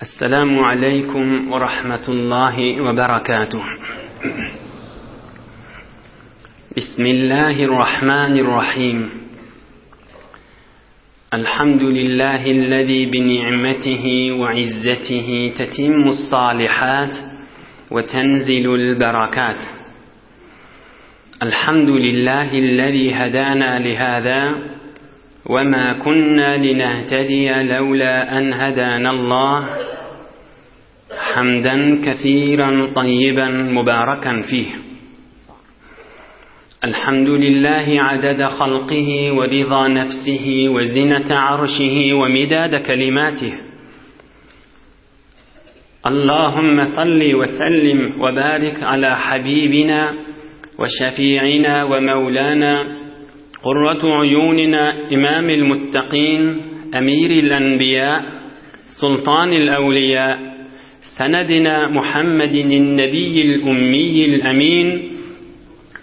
السلام عليكم ورحمة الله وبركاته بسم الله الرحمن الرحيم الحمد لله الذي بنعمته وعزته تتم الصالحات وتنزل البركات الحمد لله الذي هدانا لهذا وما كنا لنهتدي لولا أن هدانا الله حمدا كثيرا طيبا مباركا فيه الحمد لله عدد خلقه ورضا نفسه وزنة عرشه ومداد كلماته اللهم صل وسلم وبارك على حبيبنا وشفيعنا ومولانا قرة عيوننا إمام المتقين أمير الأنبياء سلطان الأولياء سندنا محمد النبي الأمي الأمين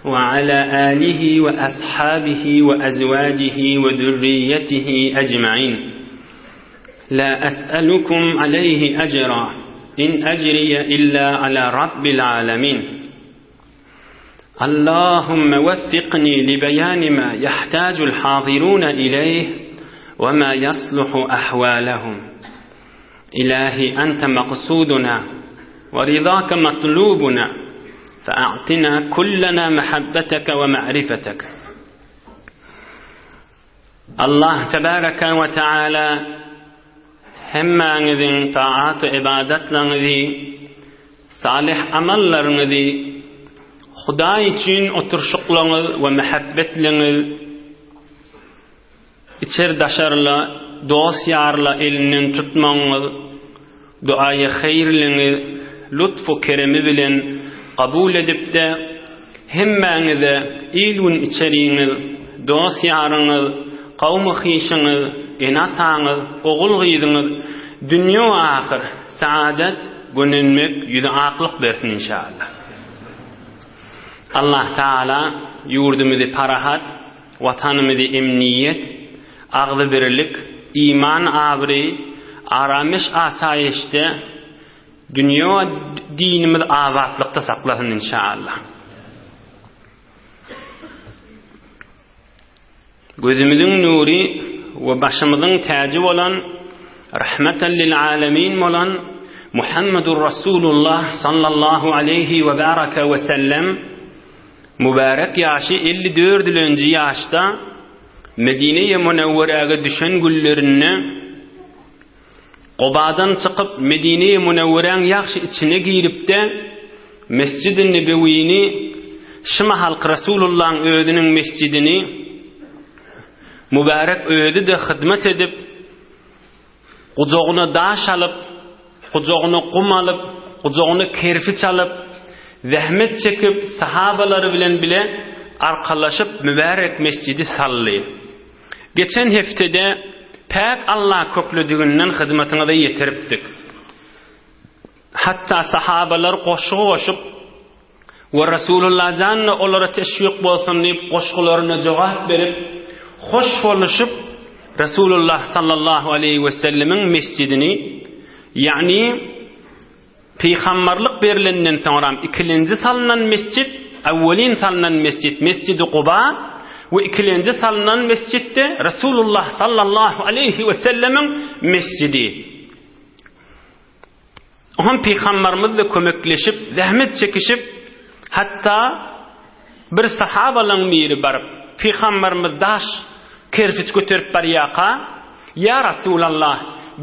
وعلى آله وأصحابه وأزواجه وذريته أجمعين لا أسألكم عليه أجرا إن أجري إلا على رب العالمين اللهم وفقني لبيان ما يحتاج الحاضرون إليه وما يصلح أحوالهم إلهي أنت مقصودنا ورضاك مطلوبنا فأعطنا كلنا محبتك ومعرفتك Allah tebaraka we taala hemmäňiziň taat-u ybadatlaryňyzy, salyh amallaryňyzy, Hudaý üçin oturyşyklaryňyz we mähebbetliňiz, içer-daşarla, dost-ýarla elinden tutmagyňyz, Duaýy haýyrlyňyz lutf-u keremi bilen kabul edip-de, hemmäňize il-gün içeriňiz, dost-ýaryňyz, kowmy-hyşyňyz, ene-ataňyz, ogul-gyzyňyz dünýe-u ahyr saadat, gönenmek, ýüzi aklyk bersin inşallah. Allah Taala ýurdumyzy parahat, Watanymyzy emniýet, agzybirlik, iman abraý, aramyş-asaýyşda, dünýe we dinimiz abatlykda saklasyn inşallah. Gözümiziň nury we başymyzyň täji bolan Rahmeten lil alemin bolan Muhammedur Rasulullah sallallahu aleýhi we baraka we sellem Mübärek ýaşy elli dördülenji ýaşda Medine-i Münewweräge düşen günlerinde Gubadan çykyp Medine-i Münewweräň ýagşy içine giripde Mesjidi Nebewini şu mahalky Resulullahyň özüniň mesjidini mübärek özi-de hyzmat edip Gujagyna daş alyp, gujagyna gum alyp, gujagyna kerpiç alyp, zähmet çekip, sahabalary bilen bile arkalaşyp mübärek mesjidi saldy. Geçen heftede päk Alla köklediginden hyzmatyňyza ýetiripdik. Hatda sahabalar goşgy goşup, We Resulullah jan-da olara teşwik bolsun diýip goşgularyna jogap berip, hoş boluşyp, Resulullah sallallahu aleýhi we sellemiň mesjidini, ýagny pygambarlyk berlenden soňram ikilenji salnan mesjit, awwelin salnan mesjit Mesjidi Guba we ikilenji salnan mesjitde Resulullah sallallahu aleýhi we sellemiň mesjidi. Oňam pygambarymyz-da kömekleşip, zähmet çekişip, hatda bir sahabalaň biri baryp, pygambarymyz daş, kerpiç göterip barýarka, Ýa Rasulallah,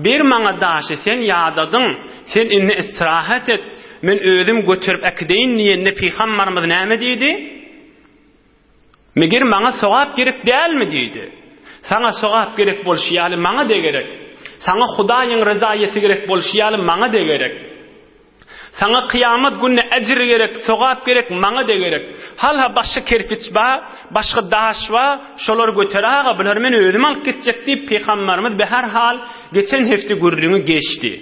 ber maňa daşy, sen ýadadyň, sen indi istirahat et, men özüm göterip äkideýin diýende pygambarymyz näme diýdi? Meger maňa sogap gerek dälmi? diýdi. Saňa sogap gerek bolşy ýaly, maňa-da gerek. Saňa Hudaýyň ryzaýeti gerek bolşy ýaly, maňa-da gerek. Saňa kyýamat gününe ejir gerek, sogap gerek, maňa-da gerek. Hal-ha başga kerpiç bar, başga daş bar, şolary göter aga, bulary men özüm alyp gitjek diýip, pygambarymyz behar hal geçen hepde gürrüňi geçdi.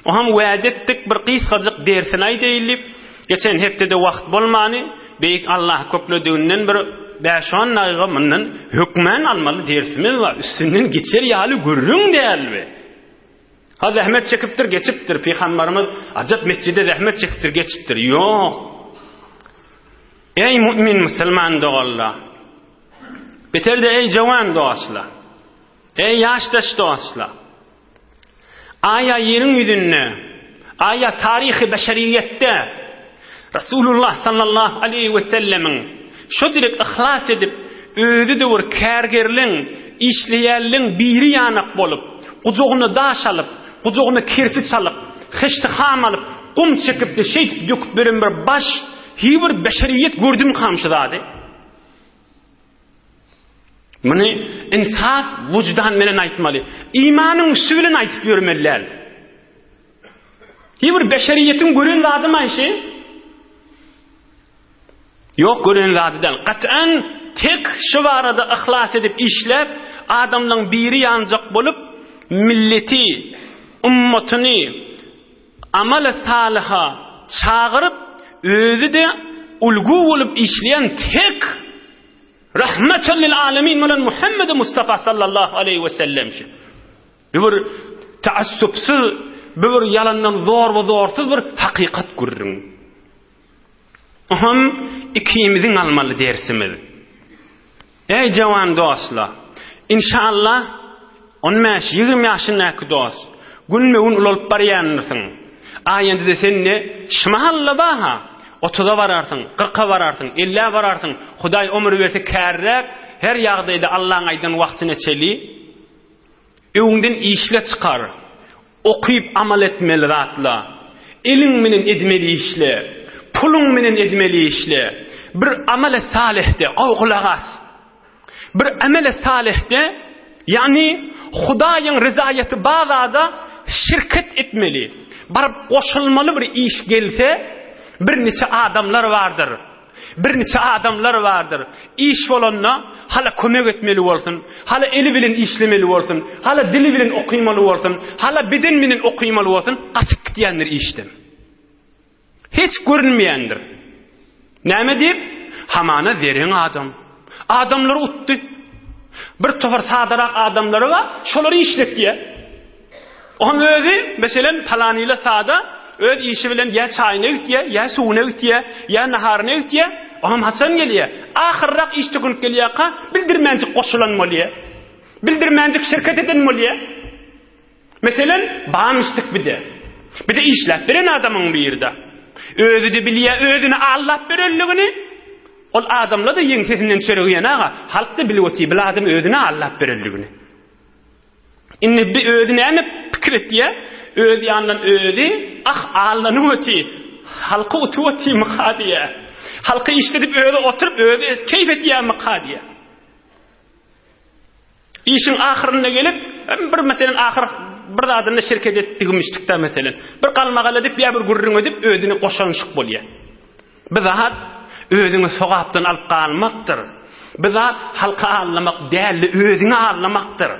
Oňam wada etdik, bir gysgajyk dersini aýdaýyn diýip, geçen hepdede wagt bolmany, Beýik Allah köklediginden bir bäş-on dagyga mundan hökmän almaly dersimiz bar, üstünden geçer ýaly gürrüň däl bi. Ha zähmet çekipdir, geçipdir. Pygambarymyz ajap mesjide zähmet çekipdir, geçipdir. Ýok. Eý mümin musulman doganlar. Beter-de eý jowan dostlar. Eý ýaşdaş dostlar. Aýa ýeriň ýüzünde, aýa taryhy beşeriýetde Resulullah sallallahu aleýhi we sellemiň şo direk yhlas edip, özi-de bir kärgerliň, işleýänliň biri ýanak bolup, gujagyna daş alyp, gujagyna kerpiç alyp, heşti ham alyp, gum çekip-de şeýdip döküp beren bir baş, hiý bir beşeriýet gördümkam şu zady? Muny ynsaf, wyždan bilen aýtmaly. Imanyň üsti bilen aýdyp ýörmeli däl. Hiý bir beşeriýetiň gören zadymy şi? Ýok gören zady däl. Gat'an tek şu barada yhlas edip işläp, adamlaň biri ýanjak bolup, milleti, ummatyny amaly salyha çagyryp, özi-de ulgu bolup işleýän tek Rahmeten lil alemin bolan Muhammedi Mustafa sallallahu aleýhi we sellem şu. Bu bir taassupsyz, bu bir ýalandan zorba-zorsuz bir hakykat gürrüň. Ohm ikimiziň almaly dersimiz. Eý jawan dostlar, inşallah on bäş, 20 ýaşyndaky dost, günbe-gün ulalyp barýandyrsyň. Aýende-de sende şmalla bar-ha, otuza bararsyň, kyrka bararsyň, ellä bararsyň, Hudaý ömür berse kärräk, her ýagdaýda Allaň aýdan wagtyna çeli öňden işle çykar, okyp amal etmeli zatla, eliň menen edmeli işle, puluň menen edmeli işle, bir amale salihde, gowy gulak as! Bir amele salihde, ýagny Hudaýyň ryzaýaty bar zada şirket etmeli, baryp goşulmaly bir iş gelse, birniçe adamlar bardyr. Birniçe adamlar bardyr. Iş bolanda hala kömek etmeli bolsun, hala eli bilen işlemeli bolsun, hala dili bilen okymaly bolsun, hala beden bilen okymaly bolsun, gaçyp gidýändir işden. Hiç görünmeýändir. Näme diýip? Hamana zereň adam. Adamlary utdy. Bir topar sadarak adamlary bar, şolary işletýär. Onuň özi, meselem, palanyla sada öz işi bilen ýa çaýyna gitýär, ýa suwuna gitýär, ýa naharyna gitýär. Oňam haçan gelýär? Ahyrrak iş tökünip gelýärka, bildirmänjik goşulan bolýar. Bildirmänjik şirket eden bolýar. Meselem, bamyşdyk bide. Bide işläp beren adamyň birde. Özi-de bilýär özüni aldap berenligini. Ol adamlar-da ýeňsesinden çörek iýen aga, halk-da bilip otyr bil adam özüni aldap berenligini. Indi bi özi näme pikir etýär? Öz ýanyndan özi ah aldanyp otyr, halky utup otyrmyka diýýär. Halky işledip özi oturyp özi keýp etýärmika diýýär. Işiň ahyrynda gelip, bir meselem ahyr bir zadynda şirket etdigmişdik-de meselem. Bir galmagal edip ýa bir gürrüň edip özüni goşanyşyk bolýar. Bu zat özüňi sogapdan alyp galmakdyr. Bu zat halky aldamak däl-de özüňi aldamakdyr.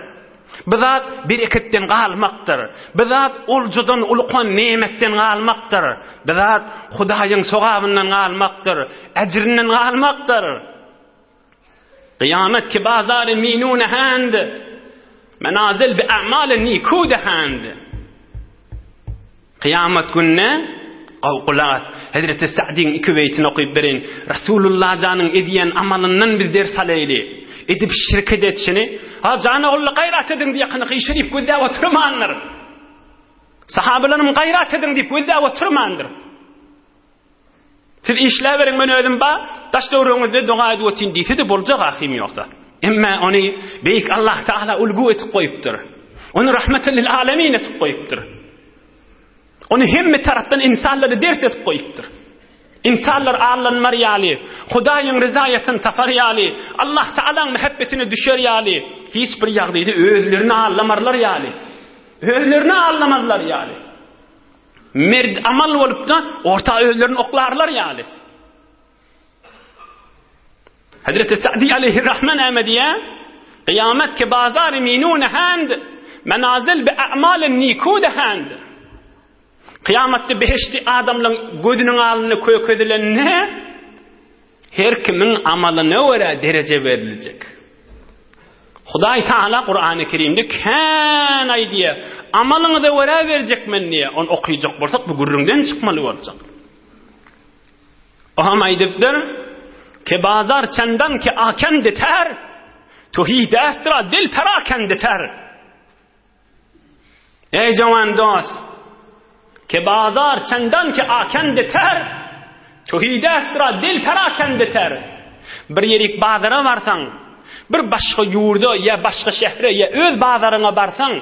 Bu zat bereketden galmakdyr. Bu zat oljadan ulukan nemetden galmakdyr. Bu zat Hudaýyň sogabyndan galmakdyr, ejrinden galmakdyr. Kyýamet ki bazary minu nehend, menazil bi a'mali niku dehend. Kyýamat gününe gowy gulak as. Hezreti Sa'diň iki beýtini okyp bereýin. Rasulullah janyň edýän amalyndan biz ders alaýly. Edip şirket etşini. Ha jan ogulla gaýrat ediň diýip ýakyny şerif gözläp oturmandyr. Sahabalaryň gaýrat ediň diýip gözläp oturmandyr. Siz işläberiň men özüm ba, daş töweregiňizde doga edip otyryn diýse-de boljak ahym ýogsa. Emma ony Beýik Allah Taala ulgu etip goýupdyr. Ony rahmeten lil alemin etip goýupdyr. Ony hemme tarapdan insanlara ders etip goýupdyr. Insanlar allanmar ýaly, Hudaýyň ryzaýatyny tapar ýaly, Allah Taalaň mähebbetine düşer ýaly, hiç bir ýagdaýda özlerini allamarlar ýaly, özlerini allamazlar ýaly. Merd amal bolupda orta özlerini oklarlar ýaly. Hazreti Sa'di aleyhi rahman näme diýýär? Kyýamet ki bazary minu nehand, menazil bi a'malin niku dehand. Kyýamatda behişdi adamlaryň gözüniň alnynda kökezilende her kimiň amalyna görä dereje beriljek. Hudaý Taala Kurany Kerimde kän aýdýar. Amalyňyza görä berjek men diýýär. Ony okyjak bolsak bu gürrüňden çykmaly boljak. Oňam aýdypdyr, Ke bazar çendan ki akende ter, tuhi destra dil perakende ter. Eý jawan dost, ke bazar çendan ki akende ter, tuhi destra dil perakende ter. Bir ýerik bazara barsaň, bir başga ýurda ýa başga şähre ýa öz bazaryňa barsaň,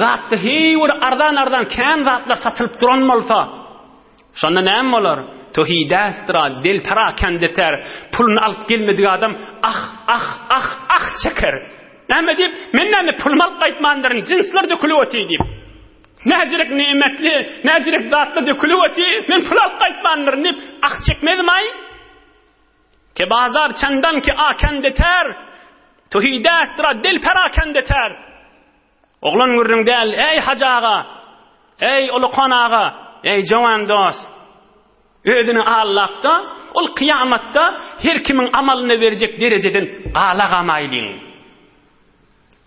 zatda heý bir arzan-arzan kän zatlar satylyp duran bolsa, Şonda näme bolar? Töhidästra, del-perakende ter, puluny alyp gelmedik adam ah, ah, ah, ah çeker. Näme diýip, men näme pulumy alyp gaýtmandyryn, jinsler dökülip otyr diýip. Näjirek nemetli, näjirek zatlar dökülip otyr, men pul alyp gaýtmandyryn diýip, ah çekmezmi-aý? Ke bazar çendan ki akende ter, töhidästra, del-perakende ter. Oglan gürrüň däl, eý Hajy aga! Eý Ulukan aga! Eý jowan dost! Özüni allapda, ol kyýamatda her kimiň amalyna berjek derejeden galagamaýlyň.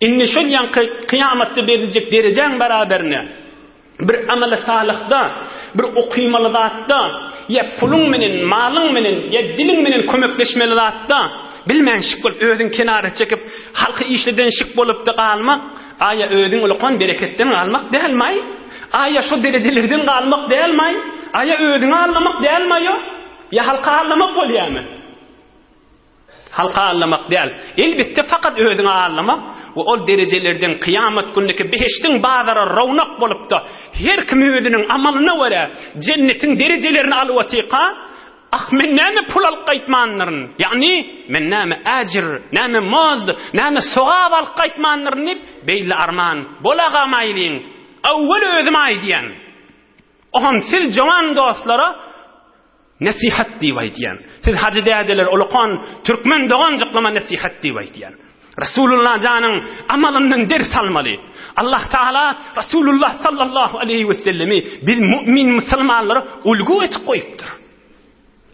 Indi şol ýaňky kyýamatda beriljek derejäň baraberine bir amaly salyhda, bir okymaly zatda, ýa puluň menen, malyň menen, ýa diliň menen kömekleşmeli zatda, bilmän şik bolup özüň kenara çekip, halky işleden şik bolupda galmak, aýa özüň ulukan bereketden galmak dälmaý? Aýa şo derejelerden galmak dälmaý? Aýa özüňi aldamak dälmaý o? Ýa halky aldamak bolýamy? Halky aldamak däl. Elbetde fakat özüňi aldamak we ol derejelerden kyýamat günündäki behişdiň bazary rownak bolupda her kim özüniň amalyna görä jennetiň derejelerini alyp otyka, Ah men näme pul alyp gaýtmandyryn, ýagny men näme äjir, näme mozd, näme sogap alyp gaýtmandyryn diýip beýle arman bolagamaýlyň. Öwwel özüm aýdýan. Oňam siz jowan dostlara Nesihat diýip aýdýan. Siz hajy dädeler ulukan türkmen doganjyklama nesihat diýip aýdýan. Rasulullah janyň amalyndan ders almaly. Allah Taala Rasulullah sallallahu aleýhi we sellemi biz mu'min musulmanlara ulgu etip goýupdyr.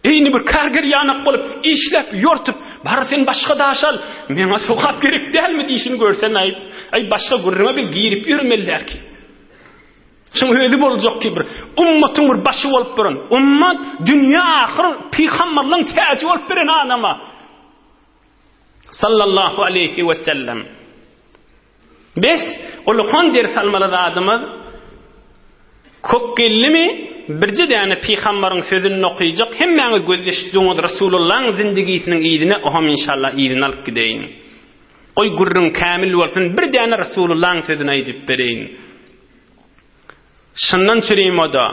Eýni bir karger ýanak bolup işläp ýortup, bar sen başga daş al, meňa sogap gerek dälmi diýşini görsen aýt. Aý başga gürrüňe bir girip ýörmeliler ki. Şuň özi boljak ki bir ummatyň bir başy bolup duran, ummat dünýä ahyr pygamberliň täji bolup beren adama sallallahu aleýhi we sellem. Bes ulukan ders almaly zadymyz kök geldimi birje däne pygambaryň sözüni okyjak hemmäňiz gözleşdiňiz Resulullahyň zindigisiniň yzyna oham inşallah yzyny alyp gideýin. Goý gürrüň kämil bolsun bir däne Resulullahyň sözüni aýdyp bereýin. Şundan çürim oda.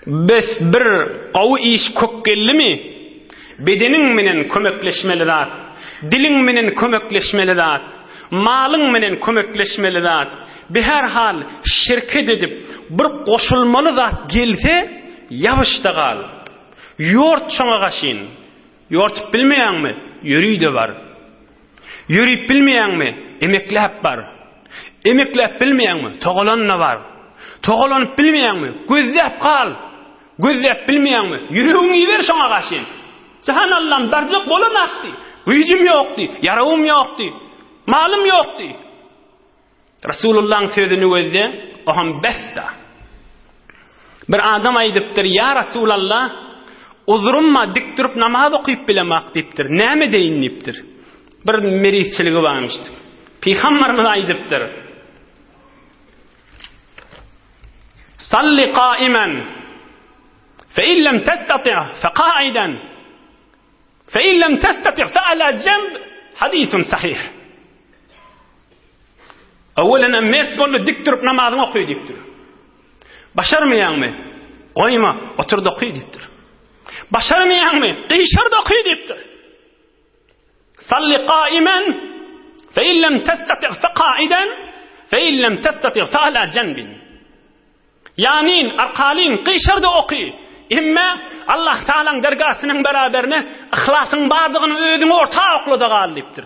Bes bir gowy iş kök geldimi? Bedeniň menen kömekleşmeli zat, diliň menen kömekleşmeli zat, malyň menen kömekleşmeli zat, bi her hal şirket edip bir goşulmaly zat gelse ýabyşda gal. Ýort şoňa gaşyn. Ýortup bilmeýäňmi? Ýöri-de bar. Ýörip bilmeýäňmi? Emekläp bar. Emekläp bilmeýäňmi? Togalan-da bar. Togalanyp bilmeýäňmi? Gözläp gal. Gözläp bilmeýäňmi? Ýüregiňi iber şoňa garşy. Jahan Allam barjak bolanakdy. Güýjüm ýokdy, ýarawym ýokdy, malym ýokdy. Resulullahyň sözüni gözle, oňam bes-da. Bir adam aýdypdyr, Ýa Resulallah, uzrumma dik durup namaz okyp bilemak diýipdir. Näme edeýin diýipdir. Bir merizçiligi barmyşdyr. Pygamberimiz aýdypdyr. Salli qaiman fe in lem testati' fe qaidan fe in lem testati' fe ala jenb hadisun sahih. Öwelenem mert boldy, dik durup namazyňy oky diýipdir. Başarmaýaňmy? Goýma, otur-da oky diýipdir. Başarmaýaňmy? Gyşar-da oky diýipdir. Salli qaimen fe in lem testati' fe qaiden fe in lem testati' fe ala jenbin. Ýanyn, arkalyn, gyşar-da oky. Emme Allah Tagalaň dergasynyň beraberine yhlasyň bardygyny özüňi orta okla-da gal diýipdir.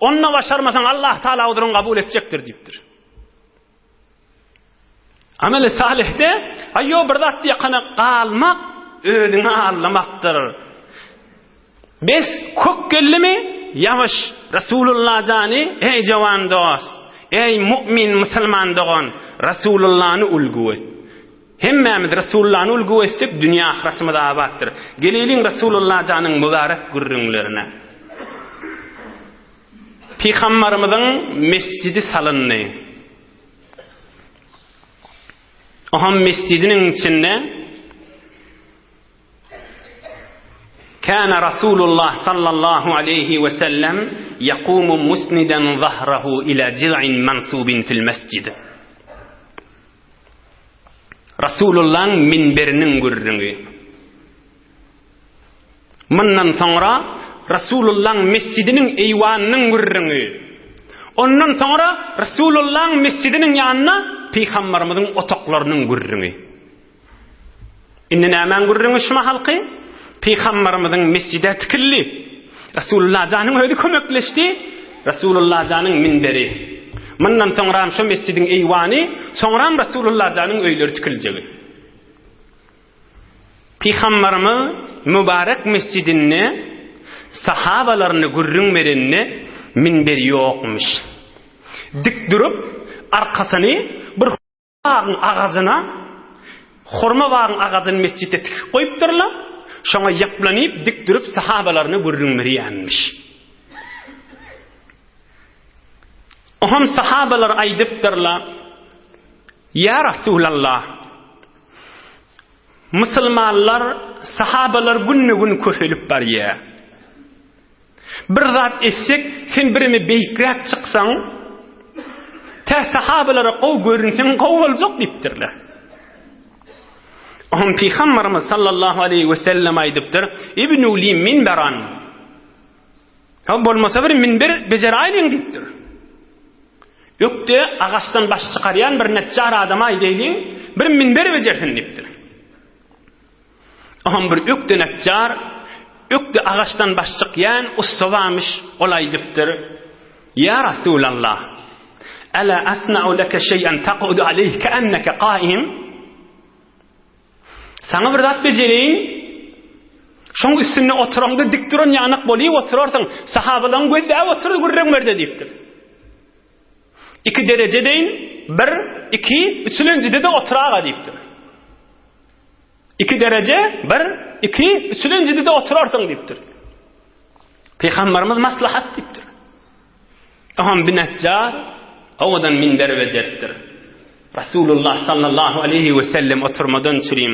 Onda başarmasaň Allah Tagala uzruňy kabul etjekdir diýipdir. Ameli salihde aýo bir zat ýakana galmak özüňi aldamakdyr. Bes kök geldimi? Ýawaş, Resulullah jany, eý jowan dost, eý mu'min musulman dogan, Resulullany ulgu et. Hemmämiz Resulullany ulgu etsek, dünýe ahyratymyz abatdyr. Geleliň Resulullah janyň mübarek gürrüňlerine. Pygambarymyzyň mesjidi salyndy. Oham mesjidiniň içinde Kana Rasulullah sallallahu aleýhi we sellem yakumu musniden zahrahu ila jiz'in mansubin fil mesjid. Rasulullaň minberiniň gürrüňi. Mundan soňra Rasulullaň mesjidiniň eýwanynyň gürrüňi. Ondan soňra Rasulullaň mesjidiniň ýanynda Pygambarymyzyň otaklarynyň gürrüňi. Indi nämäň gürrüňi şu mahalky? Pygambarymyzyň mesjide tikildi. Rasulullah janyň özi kömekleşdi. Rasulullah janyň minberi. Mundan soňram şu mesjidiň eýwany, soňram Rasulullah janyň öýleri tikiljegi. Pygambarymyz mübarek mesjidinde sahabalaryna gürrüň berende minber ýokmuş. Dik durup, arkasyny bir bagyň agajyna, hurma bagyň agajyny mesjitde tikip goýupdyrlar, şoňa ýaplanyp, dik durup sahabalaryna gürrüň berýänmiş. Oňam sahabalar aýdypdyrlar, Ýa Rasulallah! Musulmanlar, sahabalar günbe-gün köpelip barýar. Bir zat etsek, sen bireme beýikräk çyksaň, tä sahabalara gowy görünseň gowy boljak diýipdirler. Oňa Pygamberimiz sallallahu aleýhi we sellem aýdypdyr, Ibnu li minberan. Ha bolmasa bir minber bejeräýliň diýipdir. Ökde agaçdan baş çykarýan bir neçjar adama aýdaýlyň, bir minber bejersin diýipdir. Oňam bir ökde neçjar, ökde agaçdan baş çykýan ussa barmyş, ol aýdypdyr, Ýa Rasulallah, Ela asna'u leke şeý'en takudu aleyh keenneke kaim? Saňa bir zat bejereýin, şoň üstünde oturaňda dik duran ýanak bolyp oturarsyň, sahabalaryň gözläp oturdy gürrüň berde diýipdir. Iki dereje deýin, bir, iki, üçülenjide-de oturaga diýipdir. Iki dereje, bir, iki, üçülenjide-de oturarsyň diýipdir. Pygamberimiz maslahat diýipdir. Oňam bir neçjar owadan minber bejeripdir. Rasulullah sallallahu aleýhi we sellem oturmadan çürim,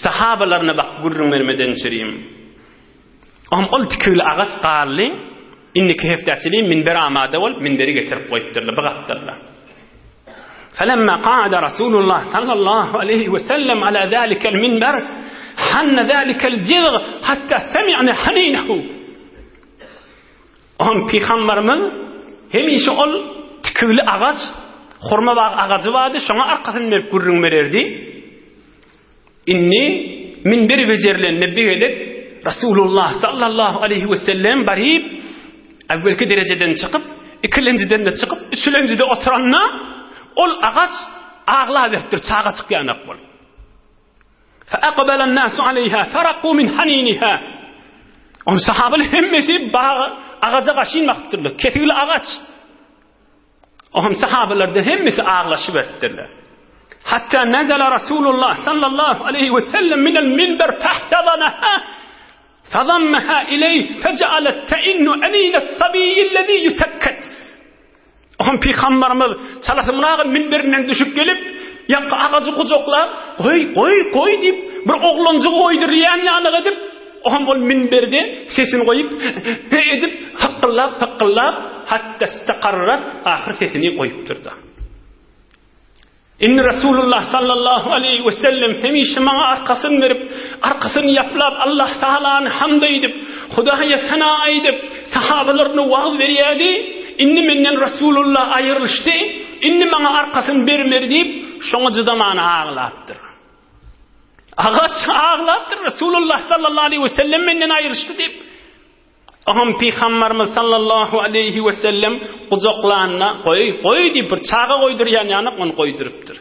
sahabalaryna bakyp gürrüň bermeden çürim. Oňam ol tikigli agaç galdy. Indiki hepdäçili minber amada bolup, minberi getirip goýupdyrlar, bir gapdalda. Felemma qa'ada Rasulullah sallallahu aleýhi we sellem ala zalikel minber, hanna zalikel jizg hatta semi'na haninehu. Oňa pygamberimiz hemişe ol tikigli agaç, hurma bag agajy bardy, şoňa arkasyny berip gürrüň bererdi. Indi minber bejerilende bir gezek Rasulullah sallallahu aleýhi we sellem baryp, äwwelki derejeden çykyp, ikilenjiden-de çykyp, üçülenjide oturanda ol agaç aglaberipdir, çaga çykýanak bolup. Feakbelen nasu aleyha feraku min haniniha. Onu sahabalar hemmesi baga, agaja gaşyn bakypdyrlar. Kesigli agaç. Ohm sahabalarda hemmesi aglaşyberipdirler. Hatta nazala Rasulullah sallallahu aleyhi ve sellem minel minber fehtazanaha fazammaha ileyh fecealet teinnu enine sabiyyillezî yusekket. Oňa pygamberimiz çalasymraga minberinden düşüp gelip, ýaňky agajy gujaklap, Goý, goý, goý diýip, bir oglanjygy goýdurýan ýaly edip, oňam ol minberde sesini goýup, he edip, hykgyllap, hykgyllap, hatda istakarrat, ahyr sesini goýupdyr-da. Indi Resulullah sallallahu aleýhi we sellem hemişe maňa arkasyny berip, arkasyny ýaplap Allah Tagalany hamd aýdyp, Hudaýa sena aýdyp, sahabalaryna wagyz berýärdi. Indi menden Resulullah aýrylyşdy, indi maňa arkasyny bermedi diýip, şoňa jydaman aglapdyr. Agaç aglapdyr Resulullah sallallahu aleýhi we sellem menden aýrylyşdy diýip. Oňam Pygamberimiz sallallahu aleýhi we sellem gujaklanda, Goý, goý diýip bir çaga goýdurýan ýanak ony goýdurypdyr.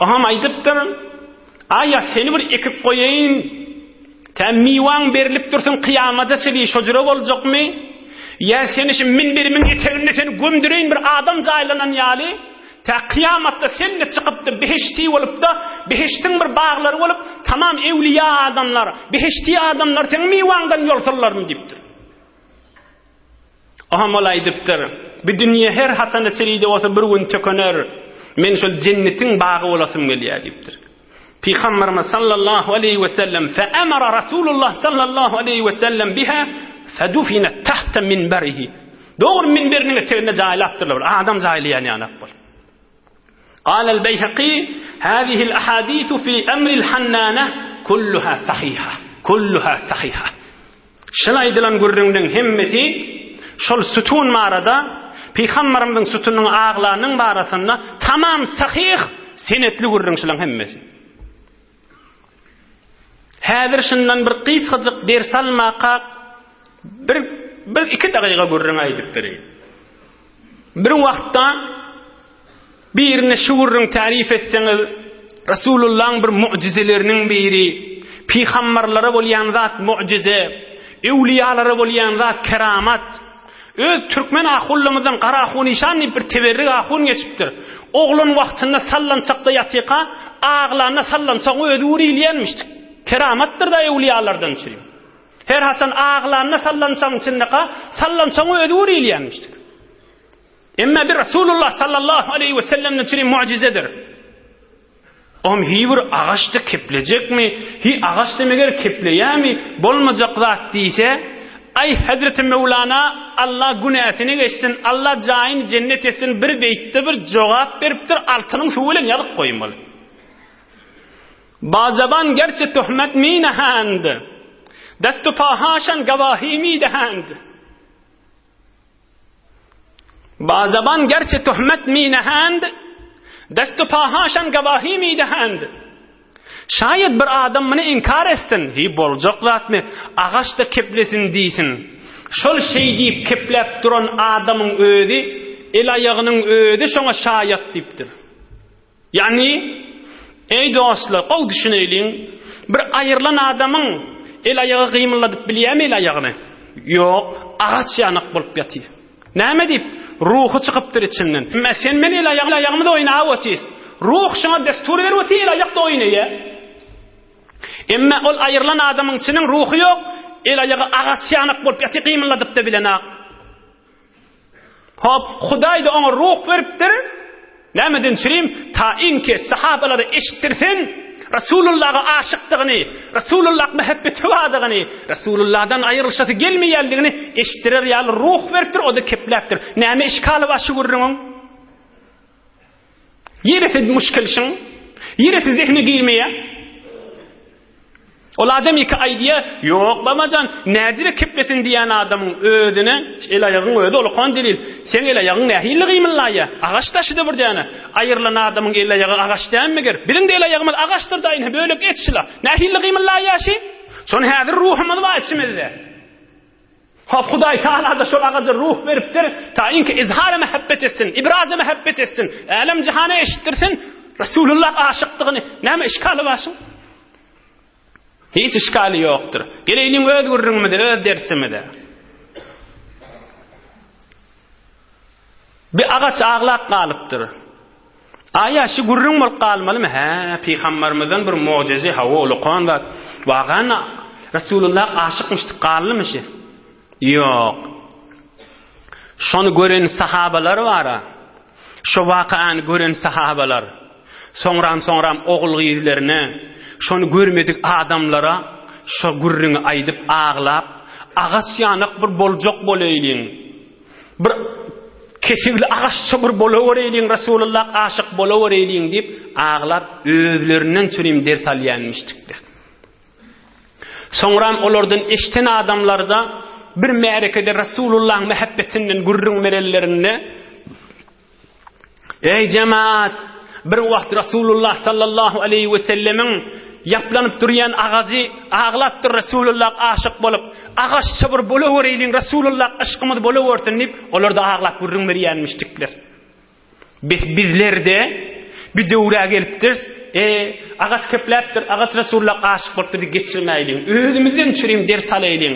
Oňam aýdypdyr, Aýa seni bir ekip goýaýyn, tä miwaň berlip dursun kyýamada çenli şo jüre boljakmy? Ýa seni şu minberimiň eteginde seni gömdüreýin bir adam jaýlanan ýaly, tä kyýamatda sen-de çykypda behişdi bolupda, behişdiň bir baglary bolup, tamam ewliýa adamlar, behişdi adamlar seň miwaňdan ýolsunlarmy diýipdir. Oňam ol aýdypdyr, Bu dünýe her haçanda çeride bolsa bir gün tökener, men şol jennetiň bagy bolasym gelýär diýipdir. Pygamberimiz sallallahu aleýhi we sellem feemara Rasulullah sallallahu aleýhi we sellem biha fedufinat tahta minberihi. Dogry minberiniň eteginde jaýlapdyrlar, bir adam jaýlaýan ýanak bolup. Galal Beýhaki, Hâzihil ahadîsu fî emril hannâne kulluhâ sahîha. Kulluhâ sahîha. Şol aýdylan gürrüňleň hemmesi şol sütün barada, Pygamberimiziň sütüniniň aglanyň barasynda tamam sahyh senetli gürrüň şulaň hemmesi. Häzir şundan bir gysgajyk ders almaka bir bir iki dagyga gürrüň aýdyp bereýin. Bir wagtda birine şu gürrüň tarif etseňiz, Resulullahyň bir mu'jizeleriniň biri, pygamberlere bolýan zat mu'jize, öwliýalara bolýan zat keramat. Öz türkmen ahunlarymyzdan Gara ahun işan diýip bir teberrik ahun geçipdir. Oglan wagtynda sallançakda ýatyka, aglanda sallançagyň özi urilýänmişdik. Keramatdyr-da öwliýalardan çürim. Her haçan aglanda sallançagyň içindeka, sallançagyň özi urilýänmişdik. Emma bir Resulullah sallallahu aleýhi we sellemden çürim mu'jizedir. Om hi bir agaçda keplejekmi, hi agaçda meger kepleýärmi, bolmajak zat diýse, aý Hezreti Möwlana Allah günäsini geçsin, Allah jaýyny jennet etsin bir beýtde bir jogap beripdir, altynyň suwy bilen ýazyp goýmaly. Ba zeban gerçe töhmet mi nehend, dest-u pahaşan gawahi mi dehend. Ba zeban gerçe töhmet mi nehend, dest-u pahaşan gawahi mi dehend. Şaýat bir adam muny inkar etsin, hi boljak zatmy, agaç-da keplesin diýsin. Şol şeý diýip kepläp duran adamyň özi, el-aýagynyň özi şoňa şaýat diýipdir. Ýagny, eý dostlar, gowy düşüneýliň, bir aýrylan adamyň el-aýagy gymyldadyp bilýärmi el-aýagyny? Ýok, agaç ýanak bolup ýatyr. Näme diýip? Ruhy çykypdyr içinden. Mä sen men el-aýagymyz oýnap otyrys. Ruh şoňa destur berip otyr, el-aýak-da oýnaýar. Emma ol aýrylan adamyň içiniň ruhy ýok, el-aýagy agaç ýanak bolup ýatyr, gymyldadyp-da bilenak. Hop, Hudaý-da oňa ruh beripdir. Nämeden çürim? Tainki sahabalara eşitdirsin, Resulullaha aşykdygyny, Resulullah mähebbeti bardygyny, Resulullahdan aýrylyşasy gelmeýändigini eşitdirer ýaly ruh beripdir, o-da kepläpdir. Näme işgaly bar şu gürrüňiň? Ýeresi muşkil şuň. Ýeresi zehne girmeýär. Ol adam ýeke aýdýar, Ýok, babajan, näjire keplesin diýýän adamyň özüne el-aýagyň özi olakan delil. Seň el-aýagyň nähili gymyldaýar? Agaç daşy-da bir däne. Aýrylan adamyň el-aýagy agaç dälmi meger? Biziň-de el-aýagymyz agaçdyr-da, ine, bölek et şula. Nähili gymyldaýar şi? Şony häzir ruhumyz bar içimizde. Hop, Hudaý Tagala-da şol agaja ruh beripdir, taýynki izhara mähebbet etsin, ibraza mähebbet etsin, älem-jahana eşitdirsin, Resulullah aşykdygyny. Näme işgaly bar şuň? Hiç işgaly ýokdur. Geleýliň öz gürrüňimize, öz dersimize. Bir agaç aglap galypdyr. Aýa şu gürrüň bolup galmalymy? Hä, pygambarymyzdan bir mojeje, hawa, ulakan zat. Wagan Resulullah aşykmyşdyk galdymy şi? Ýok. Şony gören sahabalar bara. Şo wakany gören sahabalar. Soňram-soňram ogul-gyzlaryna, şony görmedik adamlara şo gürrüňi aýdyp aglap, agaç ýanak bir boljak bolaýlyň. Bir kesigli agaçça bir bolawereýliň, Resulullah aşyk bolawereýliň diýip, aglap özlerinden çürim ders alýanmyşdyklar. Soňram olardan eşden adamlarda bir märekede Resulullahyň mähebbetinden gürrüň berenlerinde Eý jemaat, bir wagt Resulullah sallallahu aleýhi we sellemiň ýaplanyp durýan agajy aglapdyr Resulullah aşyk bolup, agaçça bir bolawereýliň Resulullah yşkymyz bolawersin diýip, olar-da aglap gürrüň berýänmişdikler. Biz bizlerde bir döwrä gelipdiris, e, agaç kepläpdir, agaç Resulullah aşyk bolupdyr diýip geçirmäýliň. Özümizden çürim ders alaýlyň.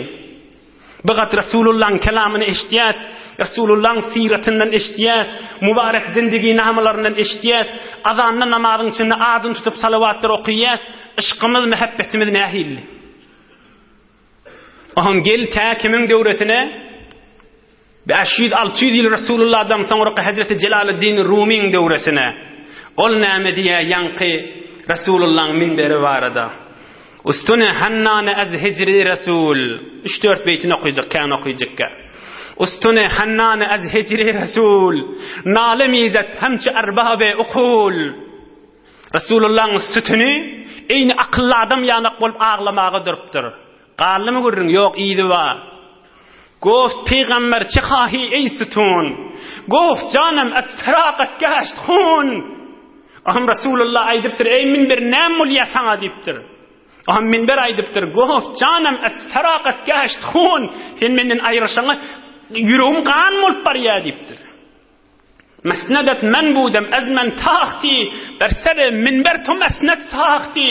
Bigat Resulullahyň kelamyny eşitýäs, Resulullahyň syratyndan eşitýäs, mübarek zindiginamalaryndan eşitýäs, azanda namazyň içinde adyny tutup salawatlar okyýas, yşkymyz, mähebbetimiz nähilli? Oňam gel tä kimiň döwretine? 500-600 ýyl Resulullahdan soňraky Hezreti Jelaleddin Rumyň döwresine. Ol näme diýýär ýaňky Resulullahyň minberi barada? Ustune hannane az hijri Resul. Üç-dört beýtini okyjak, kän okyjakka. Ustune hannane az hijri Resul. Nale mizet hemçe erbabe ukul. Resulullahyň sütüni eýni akylly adam ýanak bolup aglamaga durupdyr. Galdymy gürrüň? Ýok, yzy bar. Goft pygamber çe hahi eý sütun? Goft janym az firakat gaşt hun. Aham Resulullah aýdypdyr, eý minber näme bolýar saňa diýipdir. Aham minber aýdypdyr, goft janym az firakat gaşt hun. Sen menden aýryşaňa ýüregim gan bolup barýar diýipdir. Mesnedet men budem ez men tahti, ber sere minber to mesnet sahti.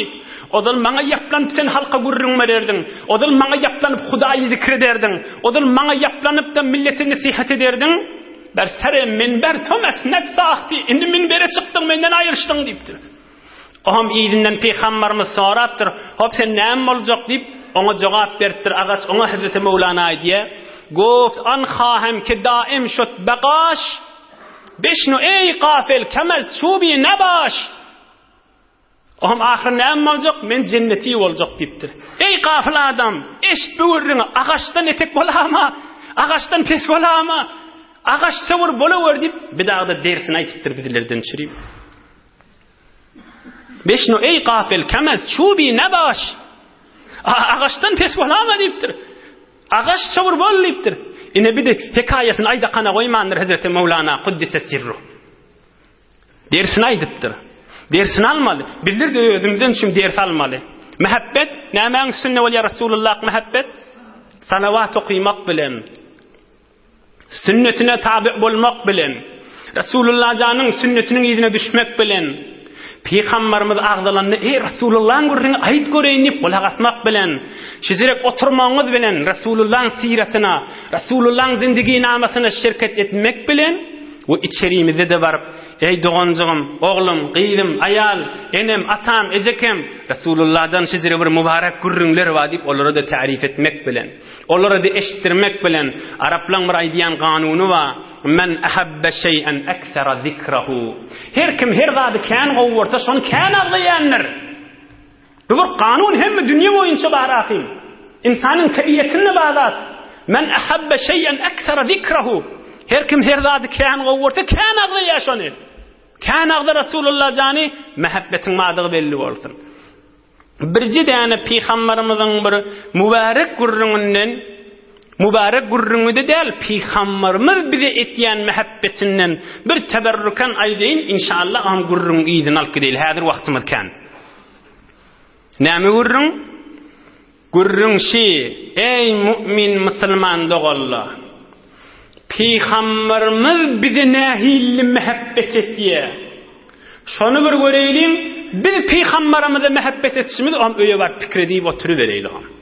Ozal maňa ýaplanyp sen halka gürrüň bererdiň. Ozal maňa ýaplanyp Hudaýy zikr ederdiň. Ozal maňa ýaplanyp-da millete nesihat ederdiň. Ber sere minber to mesnet sahti. Indi minbere çykdyň, menden aýryşdyň diýipdir. Oňam yzyndan pygambarymyz sorapdyr, Hop sen näme boljak diýip, oňa jogap beripdir agaç, oňa Hezreti Möwlana aýdýar, Goft an hahem ki daim şut begaş, Bişnu eý gafil kemez çubi nebaş. Oňam ahyry näme boljak, men jenneti boljak diýipdir. Eý gafyl adam, eşit bu gürrüňi, agaçdan etek bolama, agaçdan pes bolama, agaç çöwür bolawer diýip, bir dagda dersini aýtypdyr bizlerden çürip. Beşnu eý gafil kemez çubi nebaş. Agaçdan pes bolama diýipdir. Agaç çowur bol diýipdir. Ine bir de hekaýasyny aýdakana goýmandyr Hezreti Mewlana Kuddise sirru. Dersini aýdypdyr. Dersini almaly. Bizler de özümizden üçin ders almaly. Mähebbet nämäň üstünde bolýar Resulullah mähebbet? Salawat okymak bilen. Sünnetine taby bolmak bilen, Resulullah janyň sünnetiniň yzyna düşmek bilen, Pygambarymyz agzalanda, Eý, Resulullahyň gürrüňi aýt göreýin diýip gulak asmak bilen, şijirek oturmagyňyz bilen Resulullahyň syratyna, Resulullahyň zindiginamasyna şirket etmek bilen we içerimizde-de baryp, Eý, doganjygym, oglum, gyzym, aýal, enem, atam, ejekem, Resulullahdan şijire bir mübarek gürrüňler bar diýip olara-da tarif etmek bilen. Olara-da eşitdirmek bilen, araplaň bir aýdýan kanuny bar, Men ahabbe şeý'en eksera zikrahu. Her kim her zady kän gowy görse, şony kän agzaýandyr. Bu bir kanun hemme dünýe boýunça bar ahym. Ynsanyň tebigatynda bar zat. Men ahabbe şeý'en eksera zikrahu. Her kim her zady kän gowy görse, kän agzaýar şony. Kän agza Rasulullah jany, mähebbetiň bardygy belli bolsun. Birje däne pygambarymyzyň bir mübärek gürrüňinden, mübärek gürrüňi-de däl, pygambarymyz bize etýän mähebbetinden bir teberrüken aýdaýyn, inşallah oň gürrüňiň yzyny alyp gideýli, häzir wagtymyz kän. Näme gürrüň? Gürrüň şi, eý mu'min musulman doganlar! Pygamberimiz bize nähilli mähebbet etýär? Şony bir göreýliň, biz pygamberimize mähebbet etişimiz oňam öýe baryp pikir edip oturybereýli oňam.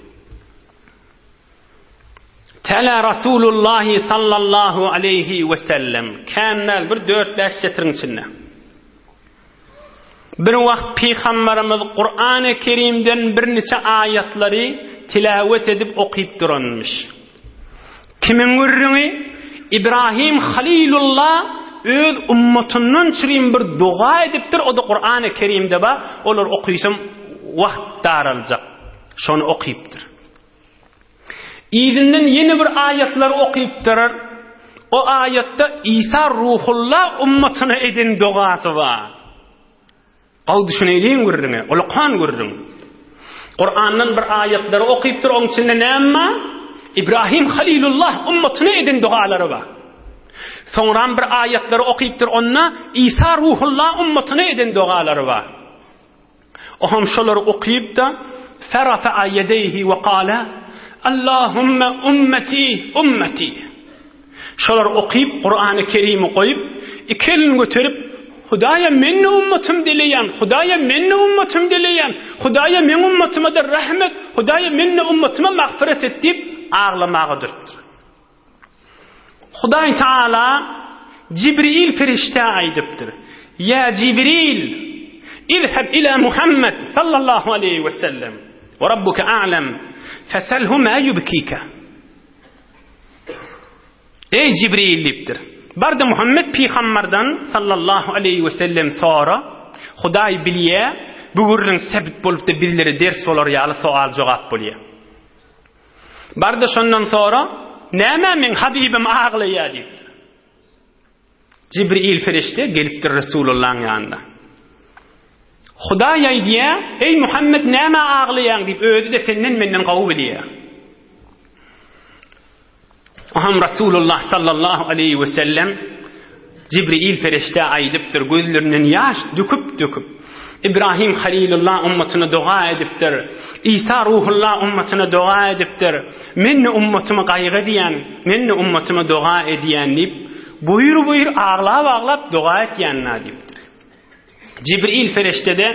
Tela Rasulullahi sallallahu aleýhi we sellem kän däl bir dört-bäş setiriň içinde. Bir wagt Pygamberimiz Kurany Kerimden birniçe aýatlary tilawet edip okyp duranmyş. Kimiň gürrüňi? Ibrahim Halilullah öz ummatyndan çürim bir doga edipdir, o-da Kurany Kerimde bar, olar okysam wagt daraljak. Şony okypdyr. Yzyndan ýene bir aýatlary okypdyr. O aýatda Isa Ruhullah ummatyna eden dogasy bar. Gowy düşüneýliň gürrüňe, ulakan gürrüň. Kurandan bir aýatlary okypdyr, oň içinde näme bar? Ibrahim Halilullah ummatyna eden dogalary bar. Soňram bir aýatlary okypdyr, onda Isa Ruhullah ummatyna eden dogalary bar. Oňam şolary okyp-da, Ferafa'a ýedeýhi we kale, Allahümme ümmeti, ümmeti. Şolary okyp, Kurany Kerimi goýup, iki elini göterip, Hudaýa men-de ummatym dileýän, Hudaýa men-de ummatym dileýän, Hudaýa meň ummatyma-da rahmet, Hudaýa men-de ummatyma magfyret et diýip, aglamaga durupdyr. Hudaý Taala Jibril perişdä aýdypdyr, Ýa Jibril, izheb ila Muhammed sallallahu aleýhi we sellem, we rabbuke a'lem, feselhu ma ýubkike. Eý Jibril diýipdir. Bar-da Muhammet pygambardan sallallahu aleýhi we sellem sora, Hudaý bilýä, bu gürrüň sebit bolupdy bizlere ders bolar ýaly soal-jogap bolýa. Bar-da şondan sora, nämä meň Habibim aglaýa diýipdir. Jibril perişde gelipdir Resulullahyň ýanyna. Hudaý aýdýar, Eý Muhammet nämä aglaýaň diýip, özi-de senden menden gowy bilýär. Oham Rasulullah sallallahu aleýhi we sellem Jibril perişdä aýdypdyr, gözlerinden ýaş döküp-döküp, Ibrahim Halilullah ummatyna doga edipdir, Isa Ruhullah ummatyna doga edipdir, Men-de ummatymy gaýgy edýän, men-de ummatyma doga edýän diýip, buýur-buýur aglap-aglap doga etýän-ä diýipdir. Jibril perişde-de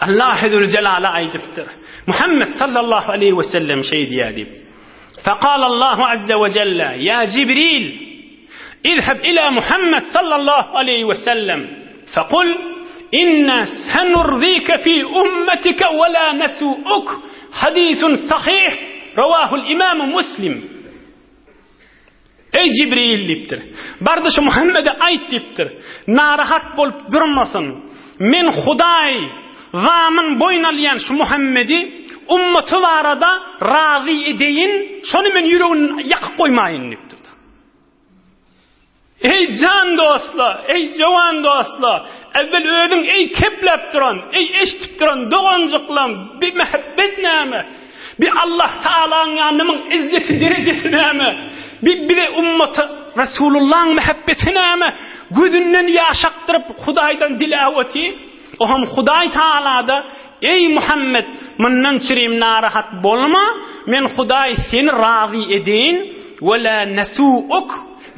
Allahy Züljelala aýdypdyr. Muhammet sallallahu aleýhi we sellem şeý diýýär diýip. Fekal Allahu azze we jelle, ýa Jibril, izheb ila Muhammet sallallahu aleýhi we sellem, fekul, inna senurzike fi ummetike we la nesu'uk, hadisun sahih, rawahul imamu Muslim. Eý Jibril diýipdir. Bar-da şu Muhammede aýt diýipdir. Narahat bolup durmasyn. Men Hudaý zamyn boýun alýan şu Muhammedi ummaty barada razy edeýin, şony men ýüregini ýakyp goýmaýyn diýipdir. Eý jan dostlar, eý jowan dostlar, äwwel özüň eý kepläp duran, eý eşidip duran doganjyklam, bi mähebbet näme? Bi Allah Tagalaň ýanynda izzeti derejesi näme? Bi bize ummata Resulullaň mähebbeti näme? Gözünden ýaş akdyryp Hudaýdan diläp otyr. Oňam Hudaý Tagala-da, Eý Muhammet, mundan çürim narahat bolma, men Hudaý seni razy edeýin, we la nesu'uk,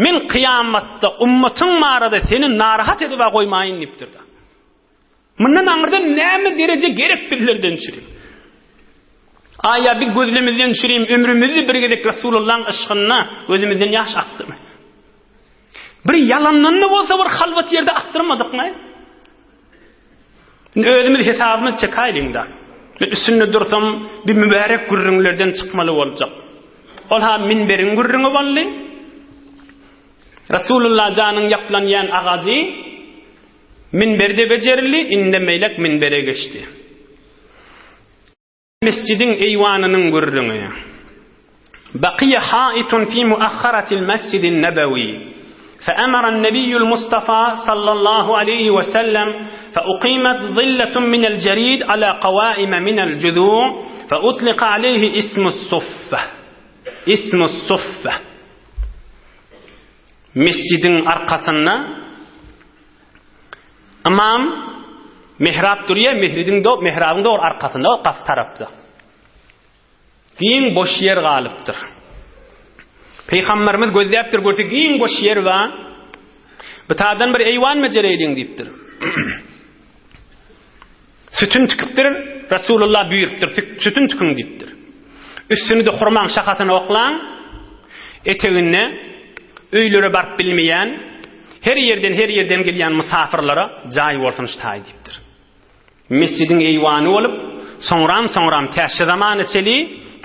men kyýamatda ummatyň barada seni narahat edib-ä goýmaýyn diýipdir-de. Mundan aňyrda näme dereje gerek bizlerden çürim? Aýa biz gözlemizden çürim ömrümizde bir gezek Resulullahyň yşgynda gözümizden ýaş akdymy? Bir ýalandan-da bolsa bir halwat ýerde akdyrmadykmy? Indi özümiz hesabymyzy çekäýliň-dä. Men üstünde dursam, bir mübärek gürrüňlerden çykmaly boljak. Ol-ha minberiň gürrüňi boldy. Resulullah janyň ýaplanýan agajy minberde bejerildi, indem beýlek minbere geçdi. Mesjidiň eýwanynyň gürrüňi. Bakiýe haitun fi muakharatil mesjidin nebewi. Feemeren nebiyyul Mustafa sallallahu aleýhi we sellem feuqimet zilletun minel jerid ala kawaime minel juzu feutlika aleýhi ismus suffe. Ismus suffe. Mesjidiň arkasynda Ymam mihrap durýar, mihridiň do, mihrabyň dogry arkasynda, gapy tarapda. Giň boş ýer galypdyr. Pygamberimiz gözläpdir, görse giň boş ýer bar. Bu tadan bir eýwan bejereýliň diýipdir. Sütün tikipdir, Resulullah buýrupdyr, sütün tikiň diýipdir. Üstüni-de hurmaň şahasyna oklaň, eteginde öýlere baryp bilmeýän, her ýerden her ýerden gelýän mysafyrlara jaý bolsun şu taý diýipdir. Mesjidiň eýwany bolup, soňram-soňram tä şu zamana çeli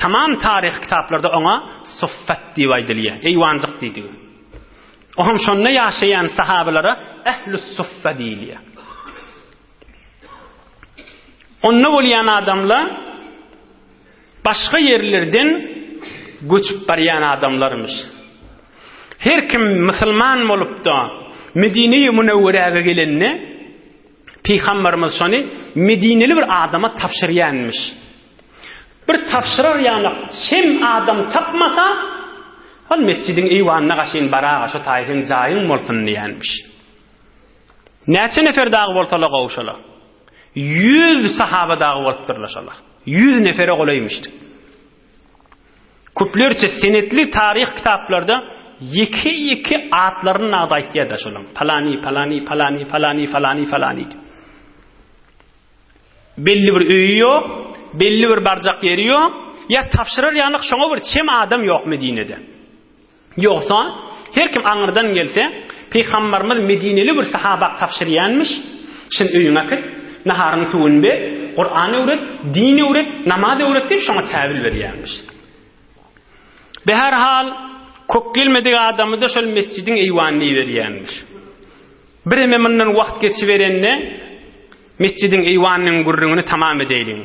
tamam taryhy kitaplarda oňa Suffat diýip aýdylýar, eýwanjyk diýdigi. Oňam şonda ýaşaýan sahabalara Ehlus-Suffa diýilýär. Onda bolýan adamlar başga ýerlerden göçüp barýan adamlarmyş. Her kim musulman bolup-da Medine-i Münewweräge gelende, Pygamberimiz şony medineli bir adama tabşyrýanmyş. Bir tabşyrar ýanak çem adam tapmasa, ol mesjidiň eýwanyna gaşyn baraga şo taýy seň jaýyň bolsun diýýänmiş. Näçe nefer dagy bolsalar gowşala. Ýüz sahaba dagy bolupdyrlar şolar. Ýüz nefere golaýmyşdyk. Köplerçe senetli taryh kitaplarda ýeke-ýeke atlaryny nagda aýtýar-da şolaň. Palany, palany, palany, palany, falany, falany diýip. Belli bir öýi ýok, belli bir barjak ýeri ýok. ýa tabşyrar ýalyk şoňa bir çem adam ýok Medinede. Ýogsa, her kim aňyrdan gelse, Pygambarymyz medineli bir sahabak tabşyrýanmyş, Şuny öýüňe äkit, naharyň suwuny ber, Kuran öwret, din öwret, namaz öwret diýip şoňa täwil berýänmiş. Beherhal, kök gelmedik adamy-da şol mesjidiň eýwanyna iberýänmiş. Bireme mundan wagt geçiberende, mesjidiň eýwanynyň gürrüňini tamam edeýliň.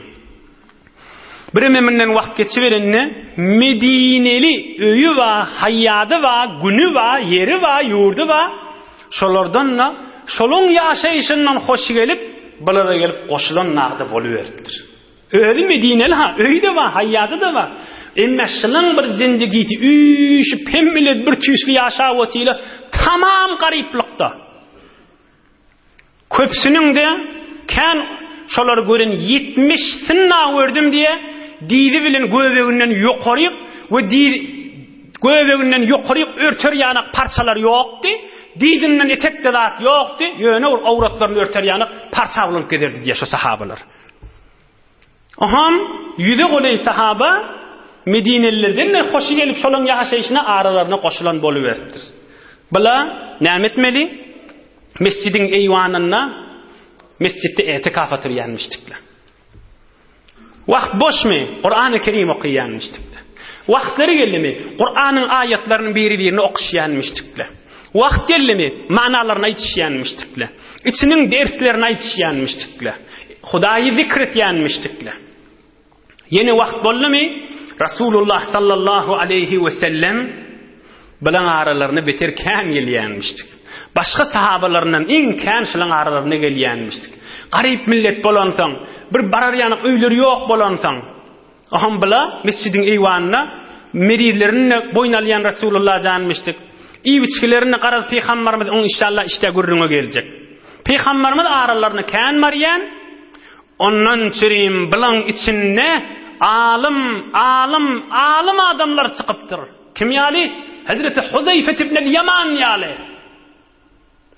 Bireme mundan wagt geçiberende, Medineli öýi ba, haýýady ba, güni ba, ýeri ba, ýurdy ba, şolardan-da, şolaň ýaşaýşyndan hoşy gelip, bulara gelip goşulan nagda boluberipdir. Özi Medineli-ha, öýi-de bar, haýýady-da bar. Emme şylaň bir zindigisi üýşüp, hemmeler bir tüýsli ýaşap otyla, tamam garyplykda. Köpüsiniň-de kän şolary gören 70 synna gördüm diýe, dizi bilen göbeginden ýokaryk we diz göbeginden ýokaryk örter ýanak parçalar ýokdy, dizinden etekde zat ýokdy, ýöne ol awratlaryny örter ýanak parça bolup gezerdi diýe şo sahabalar. Oham ýüze golaý sahaba Medinelilerden-de hoşy gelip şolaň ýaşaýşyna aralaryna goşulan boluberipdir. Bula näme etmeli? Mesjidiň eýwanynda mesjitde etikaf oturýanmyşdyklar. Wagt boşmy? Kurany Kerim okaýanmyşdyklar. Wagtlary geldimi? Kuranyň aýatlaryny biri-birine okuşýanmyşdyklar. Wagt geldimi? Manalaryny aýdyşýanmyşdyklar. Içiniň derslerini aýdyşýanmyşdyklar. Hudaýy zikr etýänmişdikler. Ýene wagt boldumy? Rasulullah sallallahu aleýhi we sellem bilen aralaryna beter kän gelýänmişdik. Başga sahabalaryndan iň kän şulaň aralaryna gelýänmişdik. Garyp millet bolansoň, bir barar ýanak öýleri ýok bolansoň, Oham bula mesjidiň eýwanynda merizlerini-de boýun alýan Resulullah janmyşdyk. Iýip-içgilerini garaz Pygambarymyz oň inşallah işdä gürrüňe geljek. Pygambarymyz aralaryna kän barýan, ondan çürim bulaň içinde alym, alym, alym adamlar çykypdyr. Kim ýaly? Hezreti Huzeýfet ibnel Ýaman ýaly.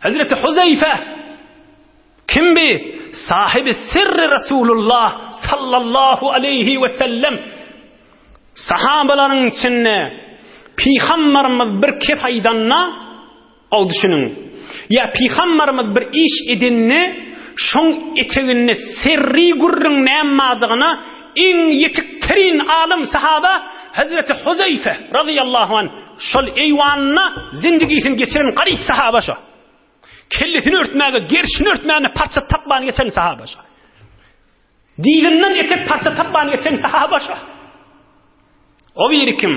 Hezreti Huzeýfe kim bi? Sahibi sirri Resulullah sallallahu aleyhi we sellem. Sahabalaryň içinde Pygambarymyz bir kef aýdanda, gowy düşüniň. Ýa Pygambarymyz bir iş edende, şoň eteginde sirri gürrüň näme bardygyna iň ýetik terin alym sahaba Hezreti Huzeýfe razyýallahu anh Şol eýwanynda zindigisini geçiren garyp sahaba şo. Kellesini örtmäge, gerşini örtmäge parça tapman geçen sahaba şo. Dilinden etek parça tapman geçen sahaba şo. O biri kim?